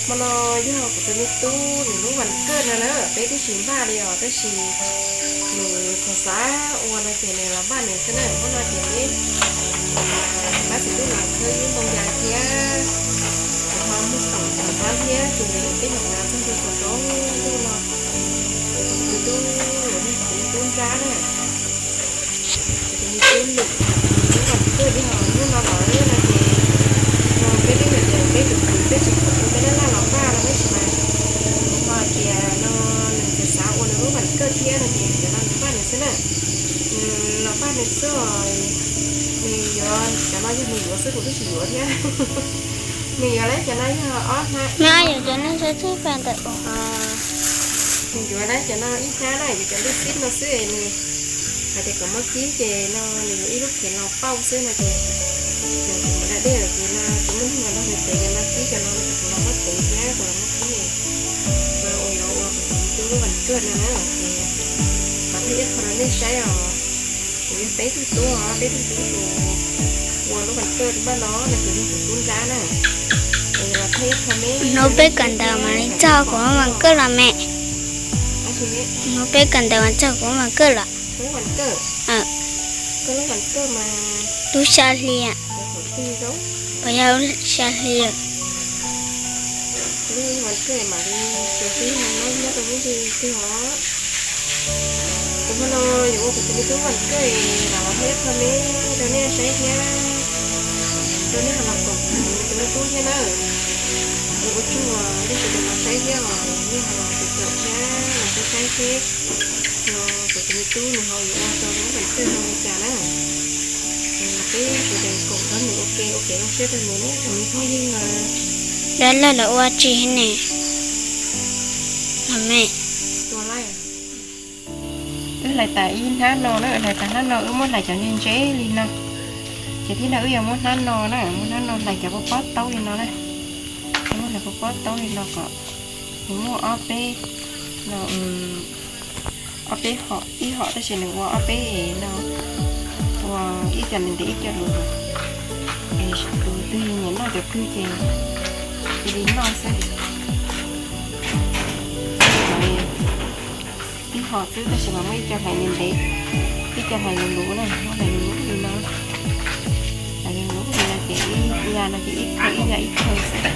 Hmo no yog kuv tus me tub nws lub vas kawj no na, peb twb tsis npaj li os, tab sis nws txawm xav ua no ces nws los npaj nws xwb na. Hnub no ces peb pab txiv tub los khawb ntoo yas thiab, ho muag xoom tom qab thiab ces peb nyuam qhuav txog ntua txog rau ntuj no, ces kuv tus me tub, kuv tus me tub nrab na, kuv tus me tub lwm, lub vas kawj li os. Hnub no los no ces peb twb yog tias peb tus kwv peb tsis khoom ua peb laj laj los npaj no tab sis mas nws ho hais tias no nws txawm xav ua nws lub vas kawj thiab no ces cov no nws npaj nws xwb na. Nws los npaj nws xwb os, nws yuav cov no yog nws yuav xwb, kuv twb tsis yuav thiab. Nws yuav lawm cov no yog ob hnab, nws yuav lawm cov no ib hnab na, yuav cov lub xib no xwb. Nws hais tias kom muab kib ces no nws yuav ib lub khev los pauj xwb no ces nws kuv mus da dej lawm ces no kuv muaj neeg los nrog nws tev ces no kib cov no kuv los muab tev thiab kuv los muab kib. No ua yuav ua kuv tus me tub lub vas kawj no na ces mam thaj ib qho rau nej saib os. Kuv yog peb tug tub os, peb tug tub tus ua lub vas kawj npaj no no ces yog kuv tub nrab na. Hnub peb kawm ntawv mam li txog kuv lub vas kawj los me. Hnub peb kawm ntawv mas txog kuv lub vas kawj los. Lub vas kawj, lub vas kawj mas lub xya hli, puas yog lub xya hli? Lub vas kawj mam li txiav xwb no nyob rau lub twg twg os. Kuv hmo no yuav ua kuv tus me tub vas kawj los thaj ib qho me rau nej saib thiab, rau nej ho los koom kuv tus me tub thiab na. Ua tsaug nej tseem los saib thiab os, nej ho los tus caum thiab los saib saib seb no kuv tus me tub nws ho yuav ua rau lub vas kawj zoo li cas na. Peb sawv daws koom rau nws ua ke ua kev zoo siab rau nws na tsoom me phooj ywg. Dab laug los ua tsis ne, los me. Wb hlais tas ib hnab no na, hlais tas hnab no wb muab hlais cov ntse ntse li no. Ces thiab no wb yuav muab hnab no na, muab hnab no hlais cov pob pob taub li no na. Muab hlais pob pob taub li no kom nws muaj ob peb, no, ob peb hom, ib hom tab sis nws ua ob peb no, ua ib co ntev ntev ib co luv luv. Es tus twg nyiam noj cov twg ces cia li noj xwb. Ib hom xwb tab sis mas muaj ib co hlais ntev ntev, ib co hlais luv luv na, muab hlais luv luv li no. Hlais luv luv li no ces ib ya no ces ib thawj ib ya ib thawj xwb.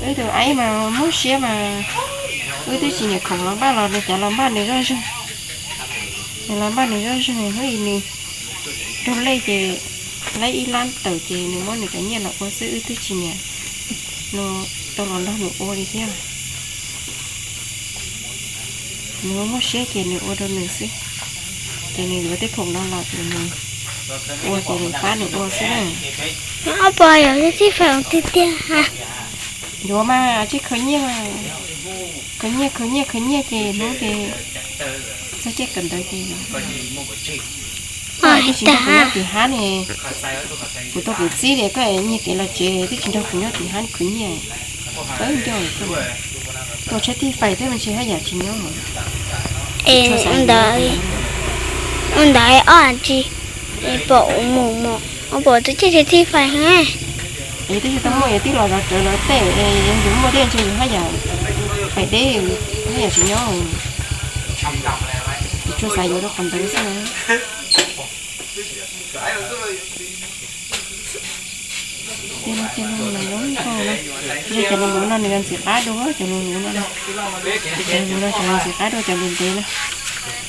Wb tus aib mas muaj siab mas wb twb tsis nyiam khoom los npaj los nws cav los npaj nws zoj zeeg. Nws los npaj nws zoj zeeg hnub ib nws raug lej ces laib ib lab tawm ces nws muab nws cov nyiaj los ua xwb, wb twb tsis nyiam no tau los nrog nws ua li thiab. Nws muaj siab ces nws ua rau nws xwb. Ces nws yuav tej khoom no los ces nws ua ces nws pab nws ua xwb na. Ob pog yog tib fais tiag tiag. Yuav mas tsis khaws nyiaj, khaws nyiaj khaws nyiaj khaws nyiaj ces hnub ces txog caij kawm ntawv ces tsis nrog kuv nyob tim hab ne. Kuv tau kuv txib li koj nyiag kev los tsev twb tsis nrog kuv nyob tim hab khwv nyiaj. Pab nco, tuaj tsheb tij fais thiab mas tsis haj yam tsis nyob. Es ntawd, ntawd ob tsi pom mus mus, pom tus tsheb tij fais heev. Es twb yog tau muaj es twb los zov rawv lawv tej es yus muaj dej ntshe yus haj yam fais deb, haj yam tsis nyob. Tsuas xav yuav rau qhov ntawd xwb na. Tej no ces no los zoo nkauj na. Cov lus luv no nws yog ntxim qab dua cov lus luv no. Cov lus luv no cov ntxim qab dua cov ntev ntev na.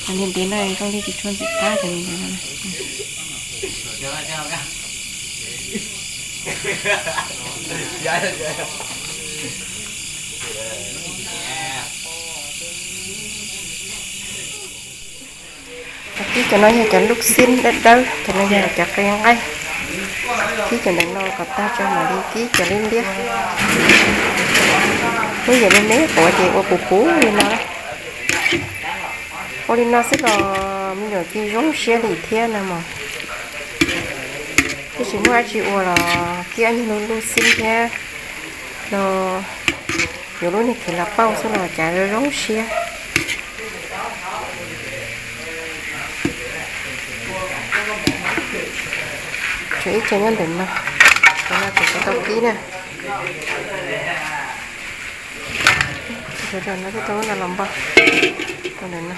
Cov ntev ntev no zoo li tsis tshua ntxim qab cov ntev ntev no. Kib cov no yog cov lub xib dawb dawb, cov no yog cov qe nqaij. Kib cov ntawm no kom tag tso mam li kib cov liab liab. Lub yam me me quav ces ua puv puv li no. Ua li no xwb los me nyuam cia zoo siab li thiab no mog. Twb tsis muaj dab tsi ua los kib ob nyuag lub lub xib thiab no, yuav lub niag khev los pauj xwb los cas zoo zoo siab. Tshuav ib co nyob ntawm no, cov no ces kuv tau kib na. Sawv daws no twb tau lub no los npog rau ntawm no.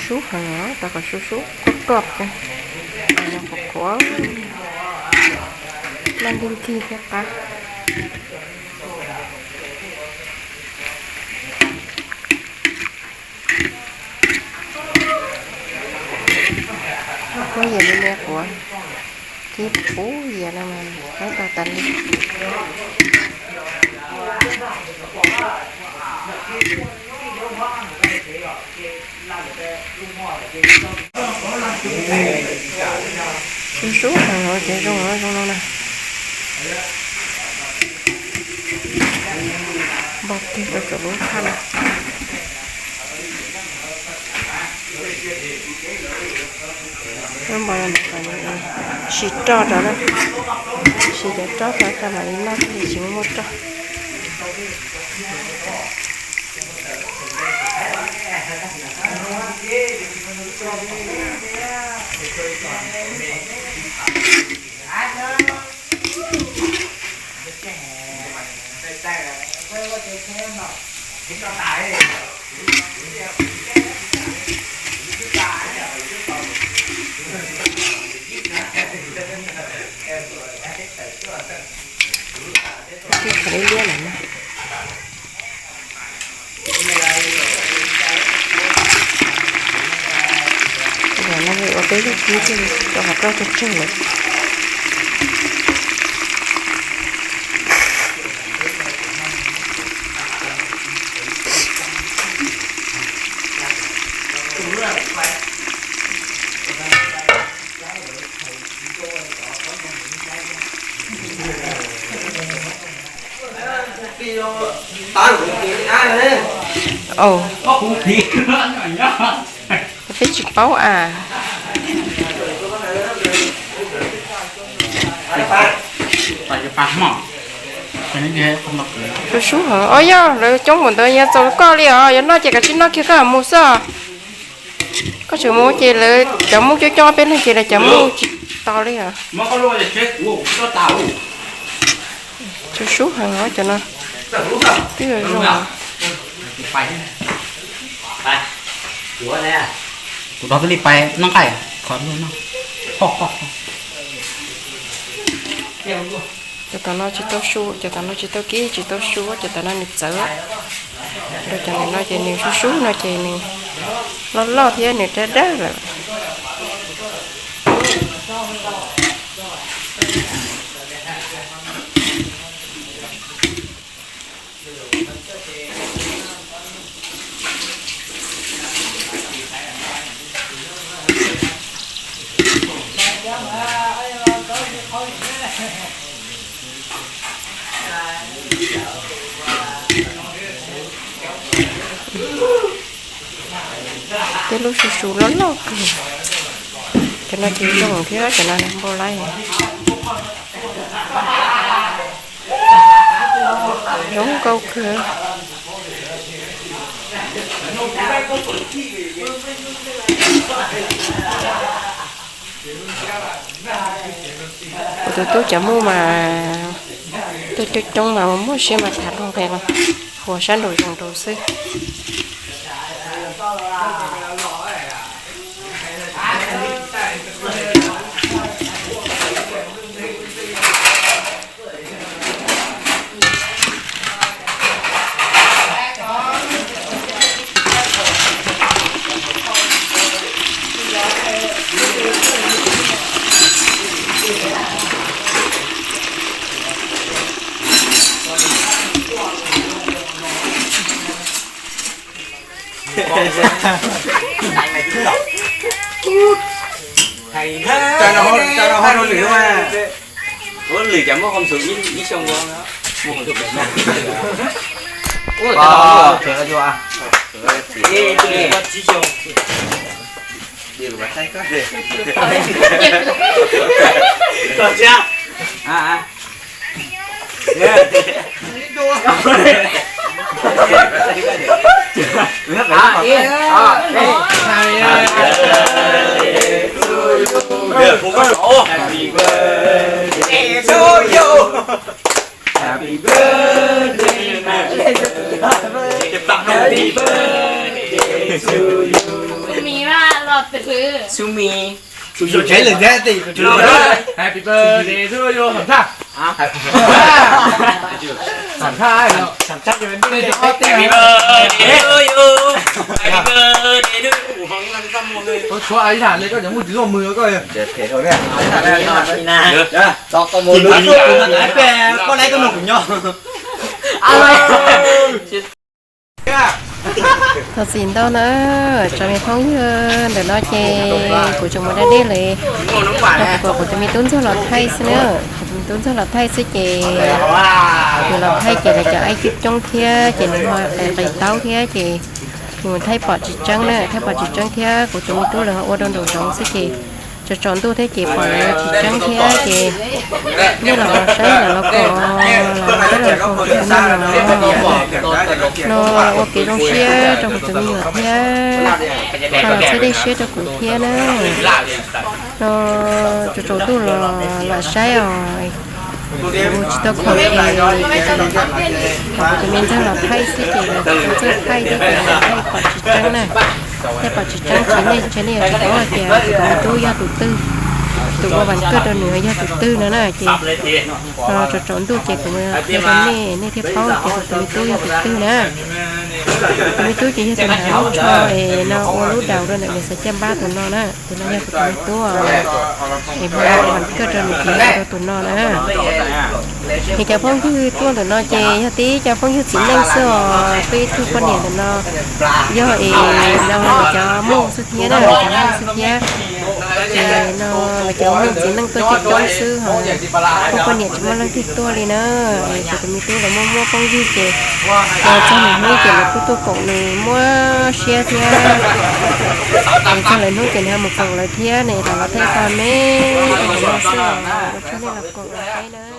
Sub heev os, rau kom sub sub koj koj, qhuav qhuav, noj nkig nkig thiab qab. Muab yias me me quav, kib puv yias no mas qab tau tas li. Sub sub heev ces zoo zoo no na. Npog kiag rau cov lub thaj no. Lub npog no kom sis roj rau na, sis cov roj rau tas mam li noj thiaj li tsis muaj muaj roj. Qhov liab liab lawm na. Zaum no ua peb lub kib thiaj li tau qhov roj tsawg tsawg lawm. Peb tsis paub as. Sub sub heev os, yog lawv coob npaum ntawd yuav txaus koj li os, yog noj ces kav tsij noj kiag koj mus xwb. Koj tseem mus ces lawv cov muj coob coob peb leeg ces lawv cov muj tsis tau li os. Sub sub heev os cov no. Twb zoo. Kuv rov twb li pais noj nqaij, qhov no. Cov tom no tsis tau su, cov tom no tsis tau kib, tsis tau su, cov tom no nws txawv. Rau cov ntawm no ces nws sub sub no ces nws loj loj thiab nws dawb dawb lawm. Tej lub su su loj loj kawg. Cov no ces zoo thiab, cov no npau laib. Zoo nkauj kawg. Kuv tus tub cov muj mas tuaj coob coob mas muaj siab mas tham luag nqe los ua sab nraum zoov nraud xwb. Ua lwm cas muaj qhov ntxuv ib xyoo ua. Happy birthday, happy birthday to you. Xu mi, los twm. Xu mi. Happy birthday to you, xam thaj. Xam thaj, xam thaj. Happy birthday to you, xam thaj. Happy birthday to you. Tshuav ib tham ne, koj cov muj tsis tuaj mws koj. Koj laib koj nug kuv nyob. Thov txim ntau na, tsoom me phooj ywg, ntawm no ces kuv tseem mus da dej lawm, kuv kom kuv tus me tub ntxawg los thaij xwb na, kuv tus me tub ntxawg los thaij xwb ces, nws los thaij ces lawv cov aib coob coob thiab ces nws ho qis qis taub thiab ces, nws thaij pom tsis tseeb na, thaij pom tsis tseeb thiab kuv tus me tub lawv ho ua rau nraum zoov xwb ces, tsaus tsaus ntuj thiab ces pom lawv tsis tseeb thiab ces, nej los ho saib los los kom los saib los kom no, ua kev zoo siab rau kuv tus me nyuam thiab, ho los txhawb dej siab rau kuv thiab na. No, tsaus tsaus ntuj los los saib os, kuv tsis tau khoom es, kuv tus me ntxawg los thaij xwb ces los txawj thaij thiab ces thaij pom tsis tseeb na, thaij pom tsis tseeb ces nej, nej yuav tsis paub hais tias kuv tus me tub yog tus twg, tus ua vas kawj rau nws yog tus twg no na ces, tsaus tsaus ntuj ces kuv qhia rau nej, nej thiaj paub tias kuv tus me tub yog tus twg na. Kuv tus me tub ces yog tus hnav lub tsho es no ua lub daus rau ntawm niam xav caj npab tus no na, tus no yog kuv tus me tub es hmo no ua vas kawj rau nws ces ua rau tus no na. Ces cov phooj ywg tuaj ntawm no ces yog tib cov phooj ywg txiv neej xwb os, twb ib tug poj niam ntawm no yog es no cov muj xwb thiab na, cov muj xwb thiab. Ces no lawv cov muj txiv neej tuaj coob coob xwb ho, poj poj niam tsis muaj leej twg tuaj li na. Es kuv tus me tub los muaj muaj phooj ywg ces, txog nws hnub ces lawv kuj tuaj koom nws muaj siab thiab. Txog lawv hnub ces nws ho mus koom lawv thiab ne, los los thaij qhov me, ua tsaug nej los koom lawv thiab na.